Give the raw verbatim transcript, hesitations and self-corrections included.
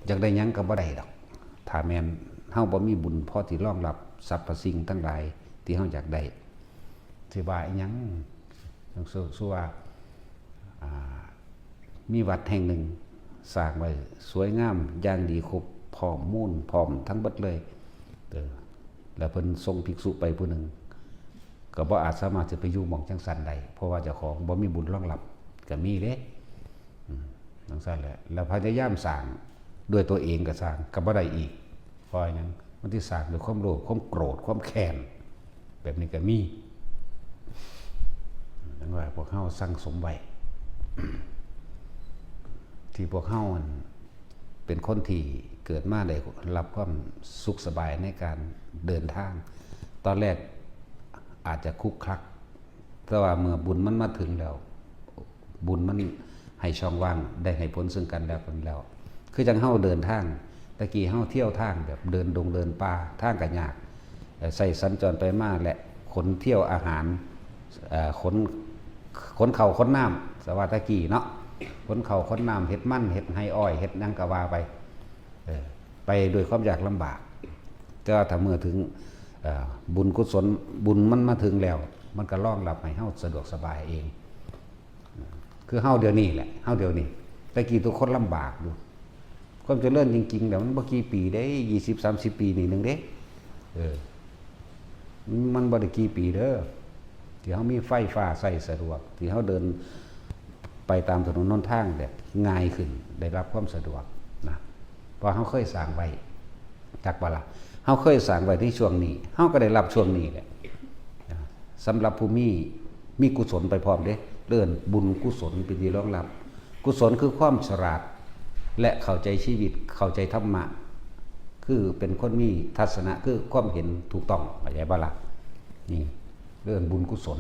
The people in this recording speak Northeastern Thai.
อยากได้หยังก็บ่ได้ดอก ถ้าแม่นเฮาบ่มีบุญพอที่รองรับสรรพสิ่งทั้งหลายที่เฮาอยากได้ สิว่าอีหยัง อย่างสู้ สู้ว่า อ่า มีวัดแห่งหนึ่งสร้างไว้สวยงามอย่างดี ครบพร้อมมูลพร้อมทั้งเบิดเลย เออ แล้วเพิ่นส่งภิกษุไปผู้หนึ่ง ก็บ่อาจสามารถจะไปอยู่หม่องจังซั่นได้ เพราะว่าเจ้าของบ่มีบุญรองรับ ก็มีเด้ อืม จังซั่นแหละ แล้วพยายามสร้างด้วยตัวเองก็สร้าง ก็บ่ได้อีก เพราะหยัง มันสิสร้างด้วยความโลภ ความโกรธ ความแค้น แบบนี้ก็มี ดังว่าพวกเฮาสั่งสมไว้ ที่พวกเฮาอันเป็นคนที่เกิดมาได้รับความสุขสบายในการเดินทาง ตอนแรกอาจจะคลุกคลัก แต่ว่าเมื่อบุญมันมาถึงแล้ว บุญมันให้ช่องว่าง ได้ให้ผลซึ่งกันและกันแล้ว คือจั่งเฮาเดินทาง ตะกี้เฮาเที่ยวทางแบบเดินดงเดินป่า ทางก็ยาก เอ่อ ใช้สัญจรไปมาและขนเที่ยวอาหาร เอ่อ ขน ขนข้าวขนน้ำ สว่าตะกี้เนาะ ขนข้าวขนน้ำ เฮ็ดมัน เฮ็ดไร่อ้อย เฮ็ดหยังก็ว่าไป เออ ไปด้วยความยากลำบาก แต่ว่าถ้าเมื่อถึง เอ่อ บุญกุศล บุญมันมาถึงแล้ว มันก็รองรับให้เฮาสะดวกสบายเอง คือเฮาเดี๋ยวนี้แหละ เฮาเดี๋ยวนี้ แต่กี้ทุกคนลำบากอยู่ ความเจริญจริงๆ แล้วมันบ่กี่ปีเด้ ยี่สิบ สามสิบ ปีนี่หนึ่งเด้ เออ มันบ่ได้กี่ปีเด้อ ที่เฮามีไฟฟ้าใช้สะดวก ที่เฮาเดินไปตามถนนหนทางแบบง่ายขึ้น ได้รับความสะดวกนะ เพราะเฮาเคยสร้างไว้ จักบ่ล่ะ เฮาเคยสร้างไว้ในช่วงนี้ เฮาก็ได้รับช่วงนี้แหละ สำหรับผู้มี มีกุศลไปพร้อมเด้ เอิ้นบุญกุศลเป็นที่รองรับ กุศลคือความฉลาด และเข้าใจชีวิต เข้าใจธรรมะ คือเป็นคนมีทัศนะ คือความเห็นถูกต้อง เข้าใจบ่ล่ะ นี่เอิ้นบุญกุศล